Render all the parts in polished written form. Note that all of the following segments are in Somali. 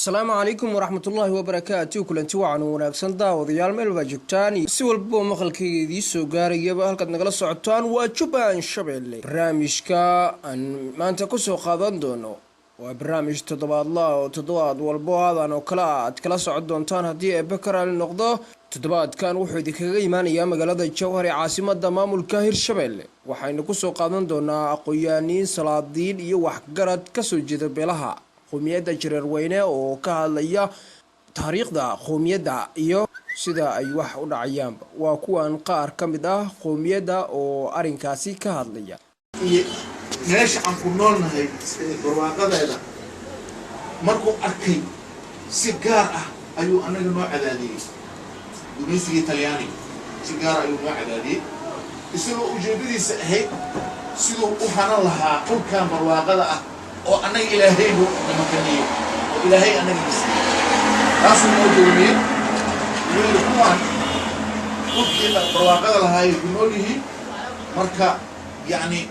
Asalaamu calaykum waraxmatullaahi wabarakaatu. Kulanti wacan oo wanaagsan, daawadayaal, meel baa joogtaan, si walbao maqalkayga idiin soo gaarayaba. Halkaad nagala socotaan waa Jubbaland Shabeelle. Barnaamijka aan maanta kusoo qaadan doono waa barnaamij toddobaadla oo toddobaad walbo aadan oo kale aad kala socon doontaan haddii Eebbe ka raali noqdo. Toddobaadkan wuxuu idinkaga imaanayaa magaalada Jowhar ee caasimada maamulka Hirshabelle. Waxaynu kusoo qaadan doonaa aqoon-yahaniin, salaadiin iyo waxgarad kasoo jeeda beelaha qowmiyadda Jareerweyne oo ka hadlaya taariikhda qowmiyadda iyo sida ay wax u dhacayaanba. Waa kuwan qaar ka mid ah qowmiyadda oo arrinkaasi ka hadlaya. Iyo meesha aan ku noolnahay barwaaqadeeda markuu arkay, si gaar ah ayuu annaga noo cadaadiyey. Gumaysigii Talyaaniga si gaar ayuu noo cadaadiyey, isagoo ujeeddadiisa ahayd siduu u hanan lahaa dhulkan barwaaqada ah oo annaga Ilaahaybu namakaniyey oo Ilaahay annaga nasiiyey. Taasuu noo dulmiyey. Wuxuu yidhi, kuwaan dhulkii barwaaqada lahaayay ku nool yihiin, marka yacni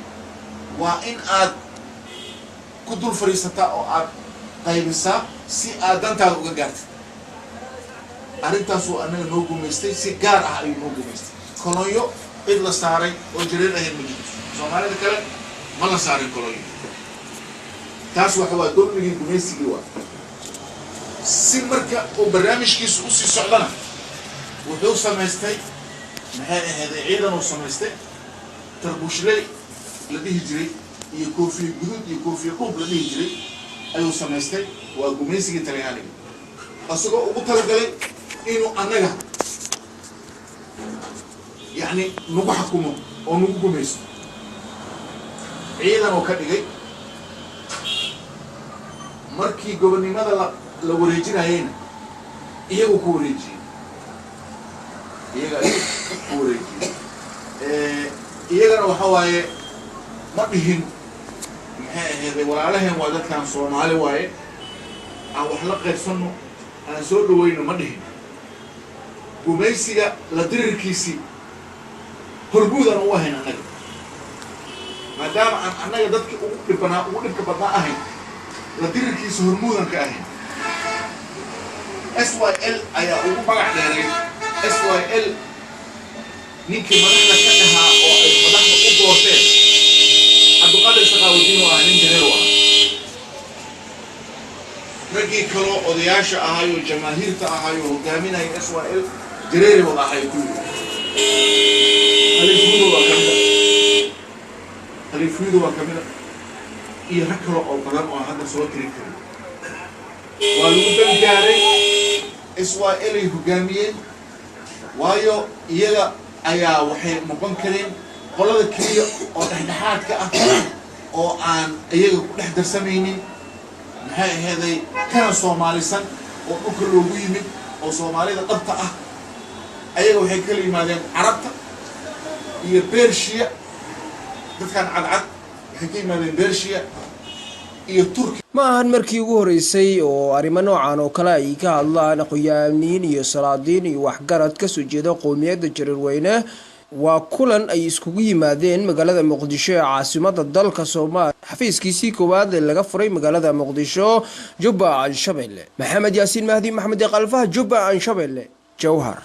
waa in aad ku dul fadhiisataa oo aad qaybisaa si aad dantaada uga gaartid. Arrintaasuu annaga noo gumaystay, si gaar ah ayuu noo gumaystay. Kolonyo cid la saaray oo Jareer ahayn ma jirto. Soomaalida kale ma la saarin kolonyo. Taas waxa waa dulmigii gumaysigii. Waa si marka uu barnaamijkiisu usii socdana, wuxuu samaystay, maxay ahaydee, ciidan uu samaystay tarbushley la dhihi jiray iyo koofiye guduud iyo koofiye dhuub la dhihi jiray ayuu samaystay. Waa gumaysigii Talyaaniga, isagoo ugu talagalay inuu annaga yacni nagu xakumo oo nagu gumaysto. Ciidan oo ka dhigay. Markii gobonnimada la wareejinayeyna, iyagu ku wareejiyey, iyaga ayuu ku wareejiyey. Iyagana waxa waaye, ma dhihin, maxay aheeday, walaalaheen waa dadkan, Soomaali waaye, aan wax la qaybsanno, aan soo dhaweyno, ma dhihin. Gumaysiga la dirirkiisii hormuudaan u ahayn annaga, maadaama aan annaga dadkii ugu dhibbanaa, ugu dhibka badnaa ahayn, la dirirkiisa hormuudan ka ahayn. SYL ayaa ugu magac dheeray. SYL ninkii madaxda ka ahaa oo ay madaxda u doorteen, Cabdiqaadir Saqaawadiin oo ah nin Jareer u ah. Raggii kaloo odayaasha ahaayoo jamaahiirta ahaayoo hogaaminaya SYL Jareeri wada ahay kulli. Khaliifyudu waa kamida, Khaliifyudu waa kamida, iyo rag kale oo badan oo hadda soo tirin karin. Waa lagu dangaaray. SYL ay hogaamiyeen, waayo iyaga ayaa waxay noqon kareen qolada keliya oo dhexdhexaadka ah oo aan iyaga ku dhex darsamaynin, maxay aheeday, kana Soomaalisan oo dhulka loogu yimid oo Soomaalida dhabta ah. Ayaga waxay kala yimaadeen Carabta iyo Bershiya. Dadkan cadcad waxay ka yimaadeen Bershiya iyo Turki. Ma ahan markii ugu horeysay oo arrimo noocan oo kale ay ka hadlaan aqoon-yahaniin iyo salaadiin iyo waxgarad kasoo jeeda qowmiyadda Jareerweyne. Waa kulan ay iskugu yimaadeen magaalada Muqdisho ee caasimada dalka Soomaaliya, xafiiskiisii koowaad ee laga furay magaalada Muqdisho. Jubba Anshabelle, Maxamed Yaasiin Mahdi, Maxamed Kalfaha, Jubba Anshabelle, Jowhar.